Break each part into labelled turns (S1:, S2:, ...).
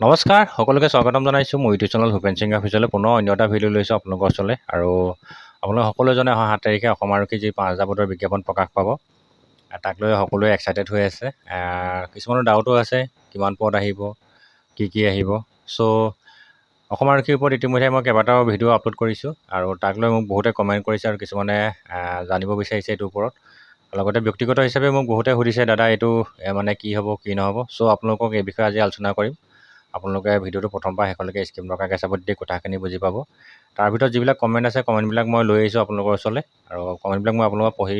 S1: নমস্কাৰ, সকলোকে স্বাগতম জনাইছোঁ মোৰ ইউটিউব চেনেল ভূপেন সিং অফিচলৈ। পুনৰ অন্য এটা ভিডিঅ' লৈছোঁ আপোনালোকৰ ওচৰলৈ। আৰু আপোনালোক সকলোৱে জানে, অহা 7 তাৰিখে অসম আৰক্ষীৰ যি 5000 পদৰ বিজ্ঞাপন প্ৰকাশ পাব, তাক লৈ সকলোৱে এক্সাইটেড হৈ আছে। কিছুমানৰ ডাউটো আছে, কিমান পদ আহিব, কি কি আহিব। চ' অসম আৰক্ষীৰ ওপৰত ইতিমধ্যে মই কেইবাটাও ভিডিঅ' আপলোড কৰিছোঁ আৰু তাক লৈ মোক বহুতে কমেণ্ট কৰিছে আৰু কিছুমানে জানিব বিচাৰিছে এইটোৰ ওপৰত। লগতে ব্যক্তিগত হিচাপে মোক বহুতে সুধিছে, দাদা, এইটো মানে কি হ'ব, কি নহ'ব? চ' আপোনালোকক এই বিষয়ে আজি আলোচনা কৰিম। আপোনালোকে ভিডিঅ'টো প্ৰথমৰ পৰা শেষলৈকে স্কিপ নকৰাকৈ চাব, তেতিয়া কথাখিনি বুজি পাব। তাৰ ভিতৰত যিবিলাক কমেণ্ট আছে, কমেণ্টবিলাক মই লৈ আহিছোঁ আপোনালোকৰ ওচৰলৈ আৰু কমেণ্টবিলাক মই আপোনালোকক পঢ়ি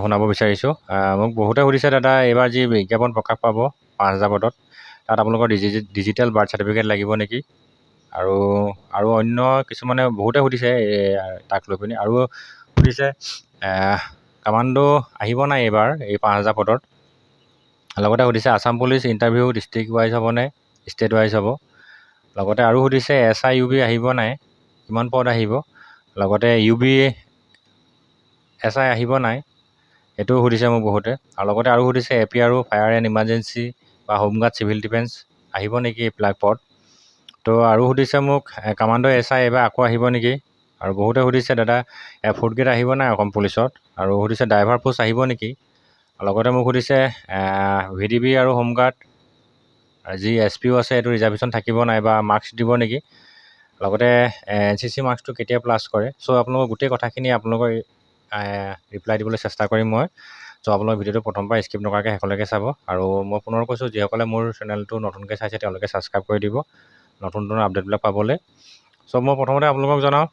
S1: শুনাব বিচাৰিছোঁ। মোক বহুতে সুধিছে, দাদা, এইবাৰ যি বিজ্ঞাপন প্ৰকাশ পাব 5000 পদত, তাত আপোনালোকৰ ডিজিটেল বাৰ্থ চাৰ্টিফিকেট লাগিব নেকি? আৰু অন্য কিছুমানে বহুতে সুধিছে তাক লৈ পিনি। আৰু সুধিছে, কামাণ্ডো আহিব নাই এইবাৰ এই 5000 পদত? লগতে সুধিছে, Assam police interview district wise হ'বনে ষ্টেট ৱাইজ হ'ব? লগতে আৰু সুধিছে, এছ I U B আহিব নাই, কিমান পদ আহিব? লগতে ইউ বি এছ I আহিব নাই, সেইটোও সুধিছে মোক বহুতে। আৰু লগতে আৰু সুধিছে, এ পি আৰু ফায়াৰ এণ্ড ইমাৰ্জেঞ্চি বা হোমগাৰ্ড, চিভিল ডিফেন্স আহিব নেকি এইবিলাক পদ? তো আৰু সুধিছে মোক, কামাণ্ডো এছ I এইবাৰ আকৌ আহিব নেকি? আৰু বহুতে সুধিছে, দাদা, ফ'ৰ্থ গ্ৰেড আহিব নাই অসম পুলিচত? আৰু সুধিছে, ড্ৰাইভাৰ পোষ্ট আহিব নেকি? লগতে মোক সুধিছে, ভি ডি বি আৰু হোমগাৰ্ড যি এছ পি অ' আছে, এইটো ৰিজাৰ্ভেশ্যন থাকিব নাই বা মাৰ্কছ দিব নেকি? লগতে এনচিচি মাৰ্কছটো কেতিয়া প্লাছ কৰে? চ' আপোনালোকৰ গোটেই কথাখিনি আপোনালোকৰ ৰিপ্লাই দিবলৈ চেষ্টা কৰিম মই। চ' আপোনালোকৰ ভিডিঅ'টো প্ৰথমৰ পৰা স্কিপ নকৰাকৈ শেষলৈকে চাব। আৰু মই পুনৰ কৈছোঁ, যিসকলে মোৰ চেনেলটো নতুনকৈ চাইছে, তেওঁলোকে ছাবস্ক্ৰাইব কৰি দিব নতুন নতুন আপডেটবিলাক পাবলৈ। চ' মই প্ৰথমতে আপোনালোকক জনাওঁ,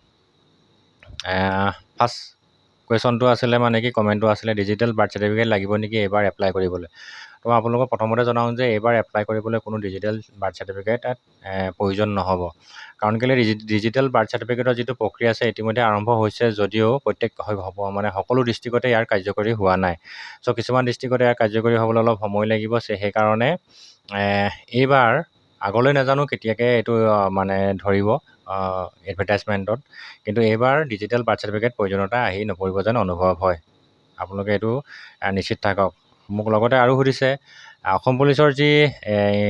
S1: ফাৰ্ষ্ট কুৱেশ্যনটো আছিলে, মানে কি কমেণ্টটো আছিলে, ডিজিটেল বাৰ্থ চাৰ্টিফিকেট লাগিব নেকি এইবাৰ এপ্লাই কৰিবলৈ? তো আপোনালোকক প্ৰথমতে জনাওঁ যে এইবাৰ এপ্লাই কৰিবলৈ কোনো ডিজিটেল বাৰ্থ চাৰ্টিফিকেট তাত প্ৰয়োজন নহ'ব। কাৰণ কেলৈ, ডিজিটেল বাৰ্থ চাৰ্টিফিকেটৰ যিটো প্ৰক্ৰিয়া আছে, ইতিমধ্যে আৰম্ভ হৈছে যদিও প্ৰত্যেক হ'ব মানে সকলো ডিষ্ট্ৰিক্টতে ইয়াৰ কাৰ্যকৰী হোৱা নাই। চ' কিছুমান ডিষ্ট্ৰিক্টতে ইয়াৰ কাৰ্যকৰী হ'বলৈ অলপ সময় লাগিব। সেইকাৰণে এইবাৰ, আগলৈ নাজানো কেতিয়াকৈ এইটো মানে ধৰিব এডভাৰটাইজমেণ্টত, কিন্তু এইবাৰ ডিজিটেল বাৰ্থ চাৰ্টিফিকেট প্ৰয়োজনীয়তা আহি নপৰিব যেন অনুভৱ হয়। আপোনালোকে এইটো নিশ্চিত থাকক। মোক লগতে আৰু সুধিছে, অসম পুলিচৰ যি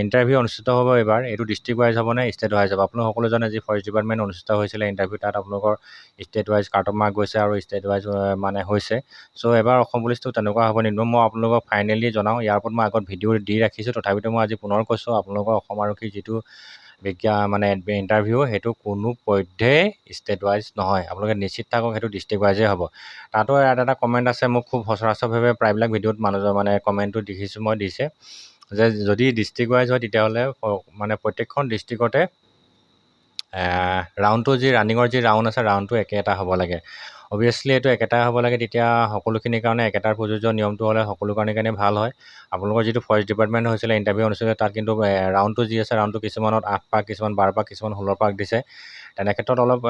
S1: ইণ্টাৰভিউ অনুষ্ঠিত হ'ব এইবাৰ, এইটো ডিষ্ট্ৰিক্ট ৱাইজ হ'বনে ষ্টেট ৱাইজ হ'ব? আপোনালোক সকলোৱে জানে, যি ফৰেষ্ট ডিপাৰ্টমেণ্ট অনুষ্ঠিত হৈছিলে ইণ্টাৰভিউ, তাত আপোনালোকৰ state wise cut off mark গৈছে আৰু ষ্টেট ৱাইজ মানে হৈছে। চ' এবাৰ অসম পুলিচটো তেনেকুৱা হ'ব নিদিব। মই আপোনালোকক ফাইনেলি জনাওঁ, ইয়াৰ ওপৰত মই আগত ভিডিঅ' দি ৰাখিছোঁ, তথাপিতো মই আজি পুনৰ কৈছোঁ, আপোনালোকৰ অসম আৰক্ষীৰ যিটো মানে ইণ্টাৰভিউ, সেইটো কোনো পধ্যেই ষ্টেট ৱাইজ নহয়। আপোনালোকে নিশ্চিত থাকক, সেইটো ডিষ্ট্ৰিক্ট ৱাইজেই হ'ব। তাতো ইয়াত এটা কমেণ্ট আছে, মোক খুব সচৰাচৰভাৱে প্ৰায়বিলাক ভিডিঅ'ত মানুহজন মানে কমেণ্টটো দেখিছোঁ মই, দিছে যে যদি ডিষ্ট্ৰিক্ট ৱাইজ হয়, তেতিয়াহ'লে মানে প্ৰত্যেকখন ডিষ্ট্ৰিক্টতে ৰাউণ্ডটো যি ৰানিঙৰ যি ৰাউণ্ড আছে, ৰাউণ্ডটো একেটা হ'ব লাগে। অভিয়াছলি এইটো একেটাই হ'ব লাগে, তেতিয়া সকলোখিনিৰ কাৰণে একেটাৰ প্ৰযোজ্য নিয়মটো হ'লে সকলো কাৰণে ভাল হয়। আপোনালোকৰ যিটো ফৰেষ্ট ডিপাৰ্টমেণ্ট হৈছিলে, ইণ্টাৰভিউ অনুষ্ঠিত, তাত কিন্তু ৰাউণ্ডটো যি আছে, ৰাউণ্ডটো কিছুমানত 8 পাক, কিছুমান 12 পাক, কিছুমান 16 পাক দিছে। তেনে ক্ষেত্ৰত অলপ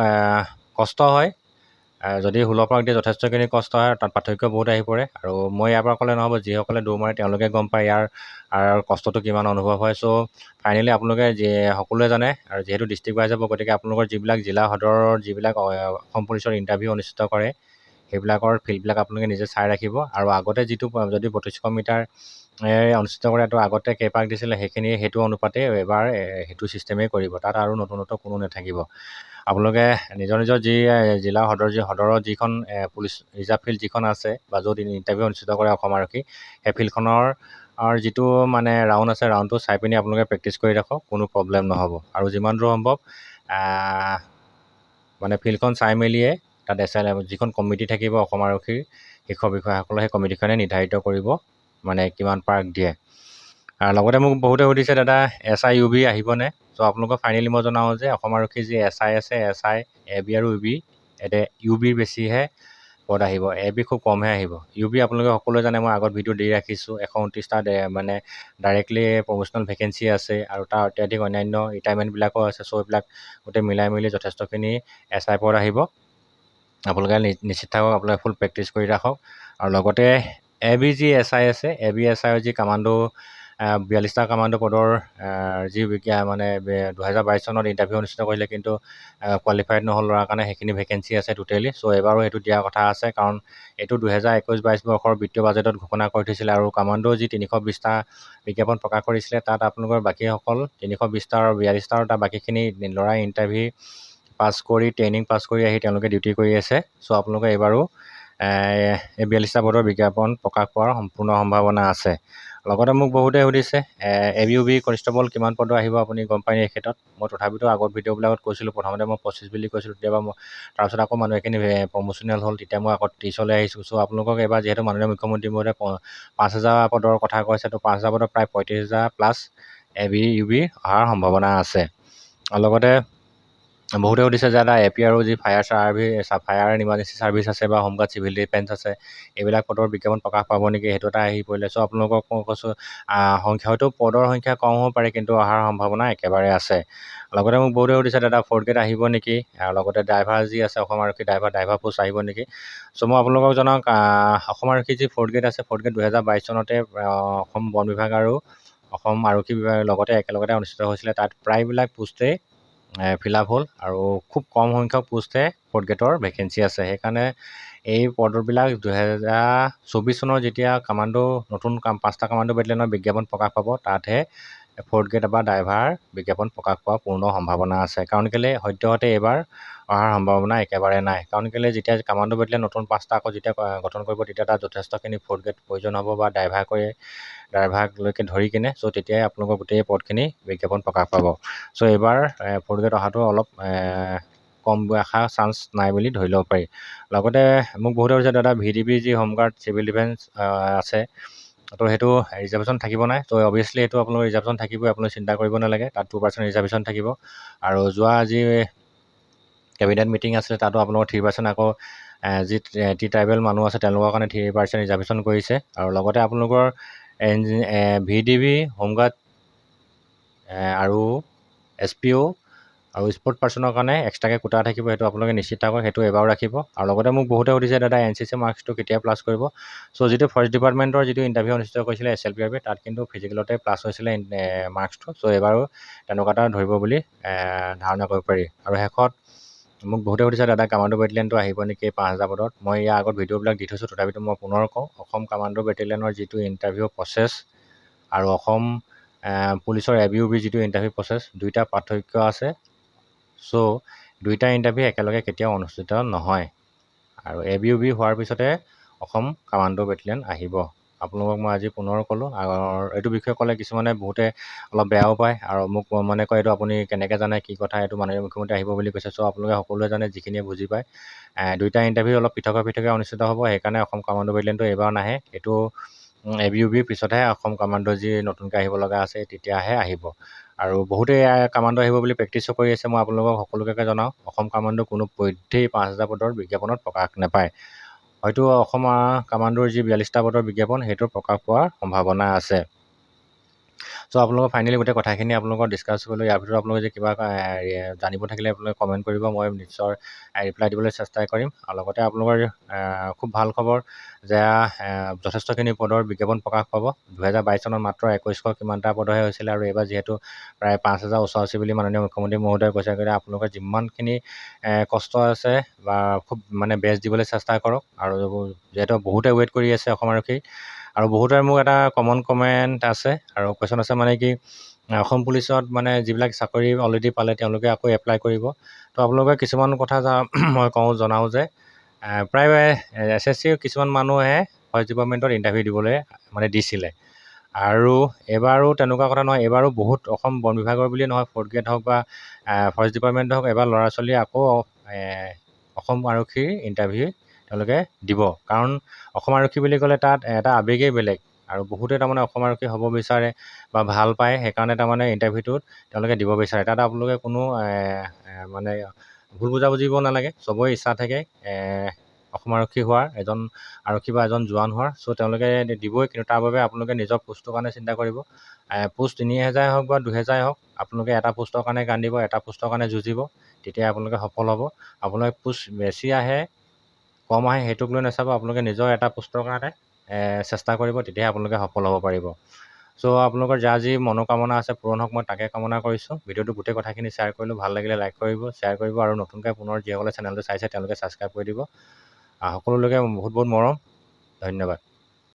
S1: কষ্ট হয়। যদি 16 পাক দিয়ে, যথেষ্টখিনি কষ্ট হয়, তাত পাৰ্থক্য বহুত আহি পৰে। আৰু মই ইয়াৰ পৰা ক'লে নহ'ব, যিসকলে দৌৰ মাৰে তেওঁলোকে গম পায় ইয়াৰ কষ্টটো কিমান অনুভৱ হয়। চ' ফাইনেলি আপোনালোকে যি সকলোৱে জানে আৰু যিহেতু ডিষ্ট্ৰিক্ট ৱাইজ হ'ব, গতিকে আপোনালোকৰ যিবিলাক জিলা সদৰৰ যিবিলাক অসম পুলিচৰ ইণ্টাৰভিউ অনুষ্ঠিত কৰে, সেইবিলাকৰ ফিল্ডবিলাক আপোনালোকে নিজে চাই ৰাখিব। আৰু আগতে যিটো যদি 3200 মিটাৰ অনুষ্ঠিত কৰে, তো আগতে কেইপাক দিছিলে, সেইখিনি সেইটো অনুপাতে এইবাৰ সেইটো ছিষ্টেমেই কৰিব। তাত আৰু নতুনত্ব কোনো নাথাকিব। আপোনালোকে নিজৰ নিজৰ যি জিলা সদৰ, যি সদৰৰ যিখন পুলিচ ৰিজাৰ্ভ ফিল্ড যিখন আছে বা য'ত ইণ্টাৰভিউ অনুষ্ঠিত কৰে অসম আৰক্ষী, সেই ফিল্ডখনৰ যিটো মানে ৰাউণ্ড আছে, ৰাউণ্ডটো চাই পিনি আপোনালোকে প্ৰেক্টিছ কৰি ৰাখক, কোনো প্ৰব্লেম নহ'ব। আৰু যিমান দূৰ সম্ভৱ মানে ফিল্ডখন চাই মেলিয়ে তাত এছ I যিখন কমিটি থাকিব, অসম আৰক্ষীৰ শীৰ্ষ বিষয়াসকলৰ সেই কমিটিখনে নিৰ্ধাৰিত কৰিব মানে কিমান পাক দিয়ে। আৰু লগতে মোক বহুতে সুধিছে, দাদা, এছ I U B আহিবনে? চ' আপোনালোকক ফাইনেলি মই জনাওঁ যে অসম আৰক্ষীৰ যি এছ I আছে, এছ I, A B আৰু ইউ বি, এতিয়া ইউ বিৰ বেছিহে পদ আহিব, এ বি খুব কমহে আহিব। ইউ বি আপোনালোকে সকলোৱে জানে, মই আগত ভিডিঅ' দি ৰাখিছোঁ, 129টা মানে ডাইৰেক্টলি প্ৰমোচনেল ভেকেঞ্চি আছে আৰু তাৰ অত্যাধিক অন্যান্য ৰিটায়াৰমেণ্টবিলাকো আছে। চ' এইবিলাক গোটেই মিলাই মেলি যথেষ্টখিনি এছ I পদ আহিব। আপোনালোকে নিশ্চিত থাকক, আপোনালোকে ফুল প্ৰেক্টিছ কৰি ৰাখক। আৰু লগতে এ বি যি এছ I আছে, এ বি এছ আইৰ যি কামাণ্ডো 42টা কামাণ্ডো পদৰ যি মানে 2022 চনত ইণ্টাৰভিউ অনুষ্ঠিত কৰিলে, কিন্তু কোৱালিফাইড নহ'ল ল'ৰাৰ কাৰণে সেইখিনি ভেকেঞ্চি আছে টোটেলি। চ' এইবাৰো সেইটো দিয়াৰ কথা আছে, কাৰণ এইটো 2021-22 বৰ্ষৰ বিত্তীয় বাজেটত ঘোষণা কৰি থৈছিলে। আৰু কামাণ্ডোৰ যি 320টা বিজ্ঞাপন প্ৰকাশ কৰিছিলে, তাত আপোনালোকৰ বাকীসকল 320টা আৰু 42টাৰ তাৰ বাকীখিনি ল'ৰাই ইণ্টাৰভিউ পাছ কৰি, ট্ৰেইনিং পাছ কৰি আহি তেওঁলোকে ডিউটি কৰি আছে। চ' আপোনালোকে এইবাৰো এই 42টা পদৰ বিজ্ঞাপন প্ৰকাশ পোৱাৰ সম্পূৰ্ণ সম্ভাৱনা আছে। লগতে মোক বহুতে সুধিছে, A B U B constable কিমান পদৰ আহিব, আপুনি গম পায় এই ক্ষেত্ৰত? মই তথাপিতো আগত ভিডিঅ'বিলাকত কৈছিলোঁ, প্ৰথমতে মই 25 বুলি কৈছিলোঁ, কেতিয়াবা মই তাৰপিছত আকৌ মানুহ এইখিনি প্ৰমোচনেল হ'ল, তেতিয়া মই আকৌ 30লৈ আহিছোঁ। চ' আপোনালোকক এইবাৰ যিহেতু মাননীয় মুখ্যমন্ত্ৰী মহোদয়ে 5000 পদৰ কথা কৈছে, তো 5000 পদৰ প্ৰায় 35,000 plus A B U B অহাৰ সম্ভাৱনা আছে। আৰু লগতে বহুতে সুধিছে যে দাদা, এ পি আৰু যি ফায়াৰ এণ্ড ইমাৰ্জেঞ্চি ছাৰ্ভিচ আছে বা হোমগাৰ্ড চিভিল ডিফেন্স আছে, এইবিলাক পদৰ বিজ্ঞাপন প্ৰকাশ পাব নেকি? সেইটো এটা আহি পৰিলে। চ' আপোনালোকক মই কৈছোঁ, সংখ্যা হয়তো পদৰ সংখ্যা কম হ'ব পাৰে, কিন্তু অহাৰ সম্ভাৱনা একেবাৰে আছে। লগতে মোক বহুতে সুধিছে, দাদা, ফ'ৰ্থ গ্ৰেড আহিব নেকি আৰু লগতে ড্ৰাইভাৰ যি আছে, অসম আৰক্ষী ড্ৰাইভাৰ পোষ্ট আহিব নেকি? চ' মই আপোনালোকক জনাওক, অসম আৰক্ষীৰ যি ফ'ৰ্থ গ্ৰেড আছে, ফ'ৰ্থ গ্ৰেড 2022 চনতে অসম বন বিভাগ আৰু অসম আৰক্ষী বিভাগৰ লগতে একেলগতে অনুষ্ঠিত হৈছিলে। তাত প্ৰায়বিলাক পোষ্টেই ফিল আপ হ'ল আৰু খুব কম সংখ্যক পোষ্টহে ফ'ৰ্থ গ্ৰেডৰ ভেকেঞ্চি আছে। সেইকাৰণে এই পদবিলাক 2024 চনৰ যেতিয়া কামাণ্ডো নতুন কাম পাঁচটা কামাণ্ডো বেটেলিয়নৰ বিজ্ঞাপন প্ৰকাশ পাব, তাতহে ফ'ৰ্থ গ্ৰেড বা ড্ৰাইভাৰ বিজ্ঞাপন প্ৰকাশ পোৱাৰ পূৰ্ণ সম্ভাৱনা আছে। কাৰণ কেলৈ সদ্যহতে এইবাৰ অহাৰ সম্ভাৱনা একেবাৰে নাই। কাৰণ কেলৈ যেতিয়া কামাণ্ডো বেটেলিয়ন নতুন পাঁচটা আকৌ যেতিয়া গঠন কৰিব, তেতিয়া তাত যথেষ্টখিনি ফ'ৰ্থ গ্ৰেড প্ৰয়োজন হ'ব বা ড্ৰাইভাৰ কৰি ড্ৰাইভাৰলৈকে ধৰি কিনে। চ' তেতিয়াই আপোনালোকৰ গোটেই পদখিনি বিজ্ঞাপন প্ৰকাশ পাব। চ' এইবাৰ ফ'ৰ্থ গ্ৰেড অহাটো অলপ কম আশা চান্স নাই বুলি ধৰি ল'ব পাৰি। লগতে মোক বহুতে কৈছে, দাদা, ভি ডি পি যি হোমগাৰ্ড চিভিল ডিফেন্স আছে, তো সেইটো ৰিজাৰ্ভেশ্যন থাকিব নাই? ত' অভিয়াছলি সেইটো আপোনালোকৰ ৰিজাৰ্ভেশ্যন থাকিবই, আপোনালোকে চিন্তা কৰিব নালাগে। তাত 2% ৰিজাৰ্ভেশ্যন থাকিব। আৰু যোৱা যি কেবিনেট মিটিং আছিলে, তাতো আপোনালোকৰ 3% আকৌ যি টি ট্ৰাইবেল মানুহ আছে, তেওঁলোকৰ কাৰণে 3% ৰিজাৰ্ভেশ্যন কৰিছে। আৰু লগতে আপোনালোকৰ N V D B, home guard আৰু এছ পি অ' আৰু স্পৰ্ট পাৰ্চনৰ কাৰণে এক্সট্ৰাকৈ কোটা থাকিব। সেইটো আপোনালোকে নিশ্চিত থাকক, সেইটো এবাৰো ৰাখিব। আৰু লগতে মোক বহুতে সুধিছে, দাদা, এনচিচি মাৰ্কছটো কেতিয়া প্লাছ কৰিব? চ' যিটো ফৰেষ্ট ডিপাৰ্টমেণ্টৰ যিটো ইণ্টাৰভিউ অনুষ্ঠিত কৰিছিলে S L P R B, তাত কিন্তু ফিজিকেলতে প্লাছ হৈছিলে মাৰ্কছটো। চ' এইবাৰো তেনেকুৱা এটা ধৰিব বুলি ধাৰণা কৰিব পাৰি। আৰু শেষত মোক বহুতে সুধিছে, দাদা, কামাণ্ডো বেটেলিয়নটো আহিব নেকি 5000 পদত? মই ইয়াৰ আগত ভিডিঅ'বিলাক দি থৈছোঁ, তথাপিতো মই পুনৰ কওঁ, অসম কামাণ্ডো বেটেলিয়নৰ যিটো ইণ্টাৰভিউ প্ৰচেছ আৰু অসম পুলিচৰ এ বি ইউ বি যিটো ইণ্টাৰভিউ প্ৰচেছ, দুইটা পাৰ্থক্য আছে। চ' দুইটা ইণ্টাৰভিউ একেলগে কেতিয়াও অনুষ্ঠিত নহয় আৰু এ বি ইউ বি হোৱাৰ পিছতে অসম কামাণ্ডো বেটেলিয়ন আহিব। আপোনালোকক মই আজি পুনৰ ক'লোঁ। আৰু এইটো বিষয়ে ক'লে কিছুমানে বহুতে অলপ বেয়াও পায় আৰু মোক মানে কয়, এইটো আপুনি কেনেকৈ জানে, কি কথা, এইটো মাননীয় মুখ্যমন্ত্ৰী আহিব বুলি কৈছে। চ' আপোনালোকে সকলোৱে জানে, যিখিনিয়ে বুজি পায়, দুইটা ইণ্টাৰভিউ অলপ পৃথকে পৃথকে অনুষ্ঠিত হ'ব। সেইকাৰণে অসম কামাণ্ডো বেটেলিয়নটো এইবাৰ নাহে। এইটো এ বি ইউ বিৰ পিছতহে অসম কামাণ্ডো যি নতুনকৈ আহিব লগা আছে, তেতিয়াহে আহিব। আৰু বহুতে কামাণ্ডো আহিব বুলি প্ৰেক্টিছো কৰি আছে। মই আপোনালোকক সকলোকে জনাওঁ, অসম কামাণ্ডো কোনো পধ্যেই 5000 পদৰ বিজ্ঞাপনত প্ৰকাশ নাপায়। হয়তো অসম কামাণ্ডোৰ যি 42টা পদৰ বিজ্ঞাপন, সেইটো প্ৰকাশ পোৱাৰ সম্ভাৱনা আছে। চ' আপোনালোকৰ ফাইনেলি গোটেই কথাখিনি আপোনালোকৰ ডিছকাছ কৰিলোঁ। ইয়াৰ ভিতৰত আপোনালোকে যে কিবা জানিব থাকিলে আপোনালোকে কমেণ্ট কৰিব, মই নিশ্চয় ৰিপ্লাই দিবলৈ চেষ্টা কৰিম। আৰু লগতে আপোনালোকৰ খুব ভাল খবৰ যে যথেষ্টখিনি পদৰ বিজ্ঞাপন প্ৰকাশ পাব। 2022 চনত মাত্ৰ 2100 কিমানটা পদহে হৈছিলে আৰু এইবাৰ যিহেতু প্ৰায় 5000 ওচৰা ওচৰি বুলি মাননীয় মুখ্যমন্ত্ৰী মহোদয়ে কৈছে, গতিকে আপোনালোকৰ যিমানখিনি কষ্ট আছে বা খুব মানে বেষ্ট দিবলৈ চেষ্টা কৰক। আৰু যিহেতু বহুতে ৱেইট কৰি আছে অসম আৰক্ষী, আৰু বহুতৰে মোক এটা কমন কমেণ্ট আছে আৰু কুৱেশ্যন আছে, মানে কি অসম পুলিচত মানে যিবিলাক চাকৰি অলৰেডি পালে, তেওঁলোকে আকৌ এপ্লাই কৰিব? তো আপোনালোকে কিছুমান কথা মই কওঁ, জনাওঁ যে প্ৰায় এছ এছ চিৰ কিছুমান মানুহে ফৰেষ্ট ডিপাৰ্টমেণ্টত ইণ্টাৰভিউ দিবলৈ মানে দিছিলে আৰু এইবাৰো তেনেকুৱা কথা নহয়। এইবাৰো বহুত অসম বন বিভাগৰ বুলিয়ে নহয়, ফ'ৰ্থ গ্ৰেড হওক বা ফৰেষ্ট ডিপাৰ্টমেণ্ট হওক, এবাৰ ল'ৰা ছোৱালীয়ে আকৌ অসম আৰক্ষীৰ ইণ্টাৰভিউ তেওঁলোকে দিব। কাৰণ অসম আৰক্ষী বুলি ক'লে তাত এটা আৱেগেই বেলেগ আৰু বহুতে তাৰমানে অসম আৰক্ষী হ'ব বিচাৰে বা ভাল পায়। সেইকাৰণে তাৰমানে ইণ্টাৰভিউটোত তেওঁলোকে দিব বিচাৰে। তাত আপোনালোকে কোনো মানে ভুল বুজাবুজিব নালাগে। চবৰে ইচ্ছা থাকে অসম আৰক্ষী হোৱাৰ, এজন আৰক্ষী বা এজন জোৱান হোৱাৰ। চ' তেওঁলোকে দিবই, কিন্তু তাৰ বাবে আপোনালোকে নিজৰ পোষ্টটোৰ কাৰণে চিন্তা কৰিব। পোষ্ট 3000 হওক বা 2000 হওক, আপোনালোকে এটা পোষ্টৰ কাৰণে কান্দিব, এটা পোষ্টৰ কাৰণে যুঁজিব, তেতিয়া আপোনালোকে সফল হ'ব। আপোনালোকে পোষ্ট বেছি আহে কম আহে সেইটোক লৈ নাচাব। আপোনালোকে নিজৰ এটা পোষ্টৰ কাৰণে চেষ্টা কৰিব, তেতিয়াহে আপোনালোকে সফল হ'ব পাৰিব। চ' আপোনালোকৰ যাৰ যি মনোকামনা আছে পূৰণ হওক, মই তাকে কামনা কৰিছোঁ। ভিডিঅ'টো গোটেই কথাখিনি শ্বেয়াৰ কৰিলোঁ। ভাল লাগিলে লাইক কৰিব, শ্বেয়াৰ কৰিব আৰু নতুনকৈ পুনৰ যিসকলে চেনেলটো চাইছে, তেওঁলোকে ছাবস্ক্ৰাইব কৰি দিব। সকলোলৈকে বহুত বহুত মৰম, ধন্যবাদ।